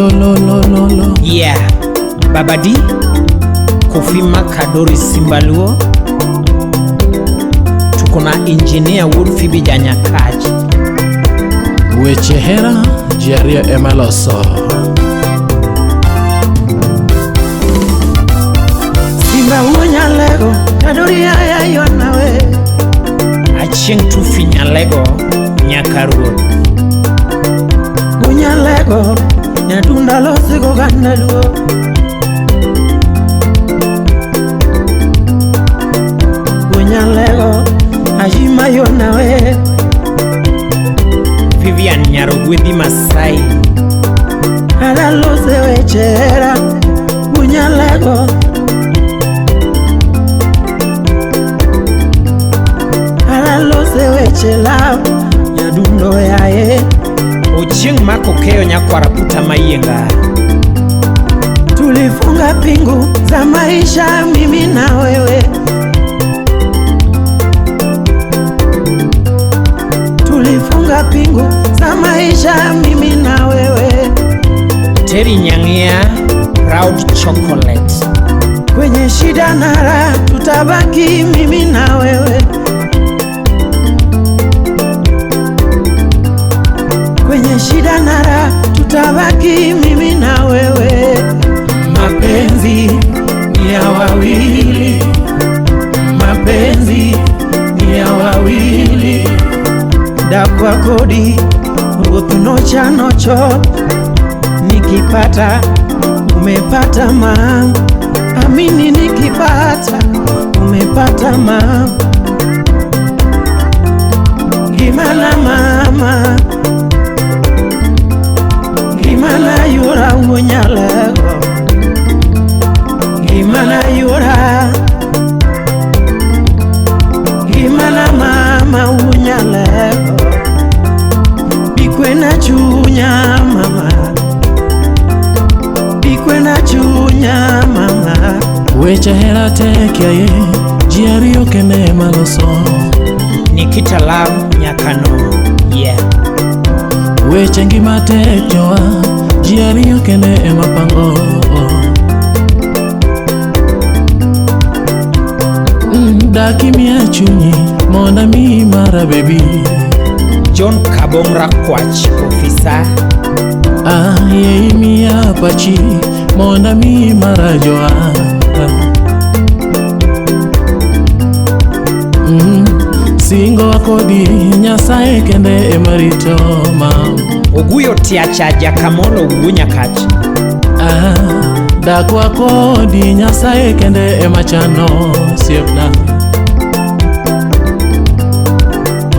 lo lo lo lo lo. Yeah, Babadi, Kofi Makadori Simbaluo. Tuko na engineer Wuod Phoebe Janyakach. Weche hera ji ariyo ema loso. Simba wuo Nyalego, Kadori aya yona we. Achieng' Tufi Nyalego, nyaka ruoth. Unyalego, nyatunda losigo ganda luo. Unyalego, ajima yona we. Vivian Nyarogwedhi Masai. Adalose weche hera, unyalego. Adalose weche love, nyadundo yaye. Ochieng' mako keyo nyakwara puta mayienga. Tulifunga pingu za maisha mimi na wewe. Tulifunga pingu za maisha mimi na wewe. Terry Nyang'ia, Proud Chocolate. Kwenye shida na raha tutabaki mimi na wewe. Kwenye shida na raha tutabaki mimi na wewe. Mapenzi ni ya wawili, mapenzi ni ya wawili. Dakwa kodi ruoth nochanocho, nikipata umepata ma, amini nikipata umepata ma, ngimana mama, ngimana yura wuo Nyalego, ngimana yura, ngimana mama wuo Nyalego, bikwena chunya mama, bikwena chunya mama. Weche hera tek yaye, ji ariyo kende ema loso. Nikita Love Nyakano. Yeah. Weche ngima tek jowa, ji ariyo kende ema pango. Dak imiya chunyi mondo amiyi mara baby. John Kabong Rakwach, ofisa. Ah, yie imiya pachi mondo amiyi mara jowa. Singo kodi Nyasaye kende ema rito ma. Oguyo Tiacha Jakamolo wuo Nyakach. Ah, dakwa kodi Nyasaye kende ema chano osiepna.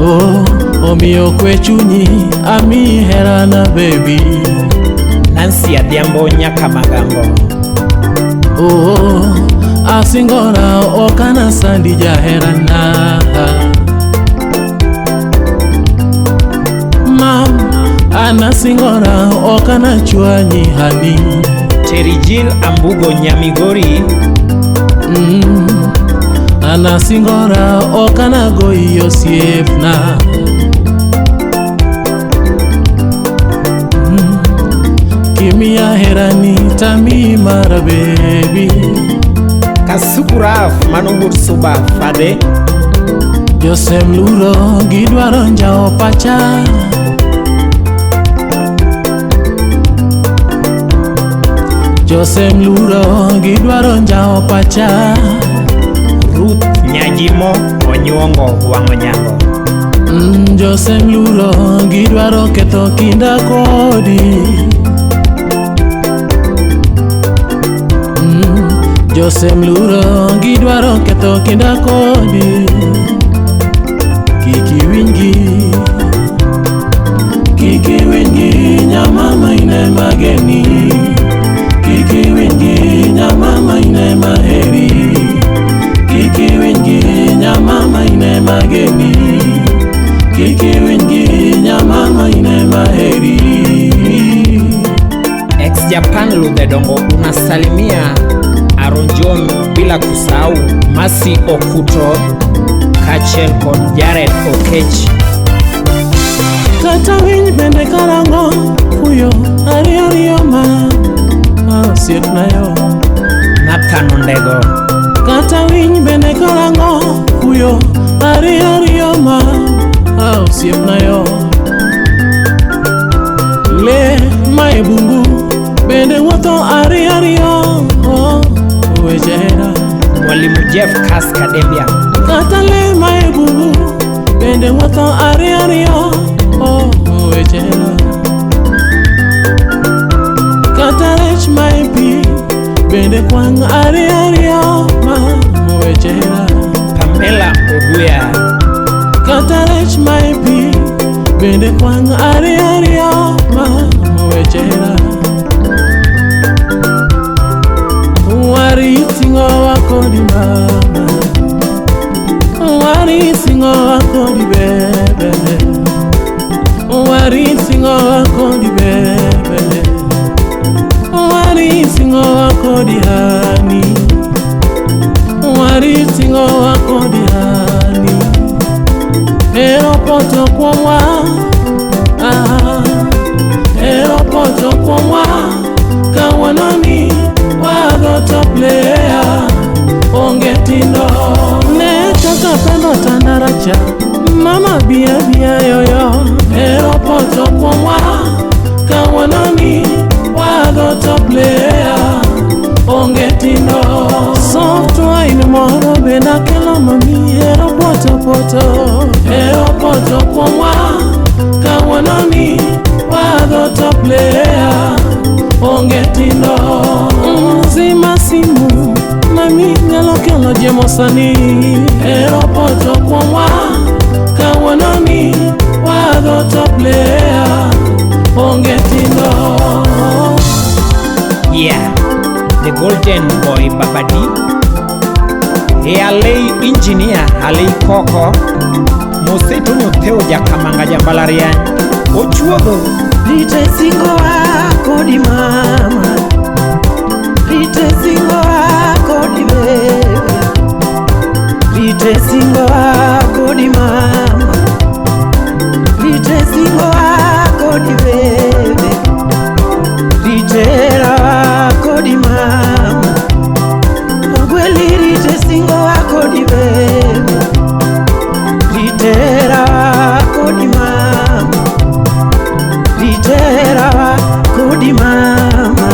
Oh, omiyo kwe chunyi amiyi herana baby. Nancy Adhiambo Nyakamagambo. Oh, asingora ok anasandi jaherana. Mam, anasingora ok anachwanyi hani. Terry Jill Ambugo Nyamigori. Anasingora ok anagoyi osiepna. Kimiya herani tamiyi mara baby. Kasuku Raf mano wuod Suba Fadhe. Josem luro gidwaro njawo pacha. Josem luro gidwaro njawo pacha. Ruth Nyajimo Onyuongo wang'o nyango. Josem luro gidwaro ketho kinda kodi. Josem luro gidwaro ketho kinda kodi. Kik iwinjgi, kik iwinjgi nyamama ine mageni. Kik iwinjgi nyamama ine maheri. Kik iwinjgi nyamama ine mageni. Kik iwinjgi nyamama ine maheri. Ex Japan Ludhe Dongo unasalimia Aaron John, bila kusahau Masi Okuto kaachiel kod Jared Okech. Kata winy bende karango fuyo ariyo ariyo ma. osiepna yo. Nathan Ondego. Kata winy bende karango fuyo ariyo ariyo ma, ah, osiepna yo. Le ma e bungu bende wuotho ariyo ariyo, oh, weche hera. Mwalimu Jeff Kaska Debia. Kata le ma e bungu bende wuotho ariyo ariyo, oh, weche hera. Kata rech ma e pi bende kwang' ariyo ariyo ma, weche hera. Pamela Oguya. Kata rech ma e pi bende kwang' ariyo ariyo ma, weche hera. Wari ting'owa kodi mama, wari ting'owa kodi bebe, wari ting'owa kodi bebe, wari ting'owa kodi hani, wari ting'owa kodi hani. Ero poto kuomwa, ah, ero poto kuomwa, kawuono ni wadho top player, onge tindo. Ne kaka pendo tandaracha, mama bia bia yoyo. Ero poto kuomwa, kawuono ni wadho top player, onge tindo. Soft wine moro bende akelo mami, ero poto poto. Ero poto kuomwa, kawuono ni wadho top player, onge tindo. Zima simu, mami nyalo kelo jiemo sani. Ero poto kuomwa, kawuono ni wadho top player, onge tindo. Yeah, the golden boy Babadi. E Alei engineer Alei Koko. Mose Tony Otheo Jakamanga Jambalariany. Ochuodho. Rite singo wako di mama, rite singo wako di bebe, rite singo wako di mama, rite singo wako di bebe, rite ra wako di mama, ogweli rite singo wako di bebe, rite ra wako di mama. Ritera wako di mama,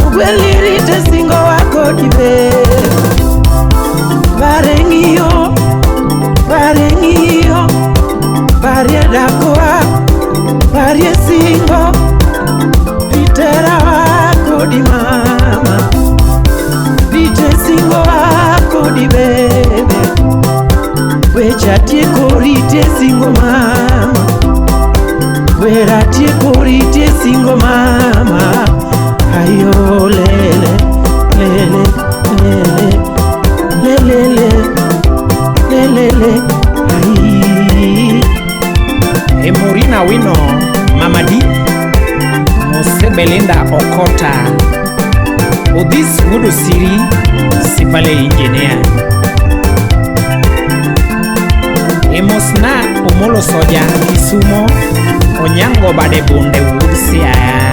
ogweli rite singo wako di bebe. Pareng'iyo, pareng'iyo, parie dakoa, parie singo. Ritera wako di mama, rite singo wako di bebe. Weche atieko rite singo mama. Wera tieko rite singo mama. Ayo lele, lele, lele, lele, le, lele, le, ai. E Morina Wino Mamadi. Mose Belinda Okota. Odhis Wuod Osiri Sipale engineer. E Mosna Omolo Soja Kisumo. Onyango Bade Bunde Wuod Siaya.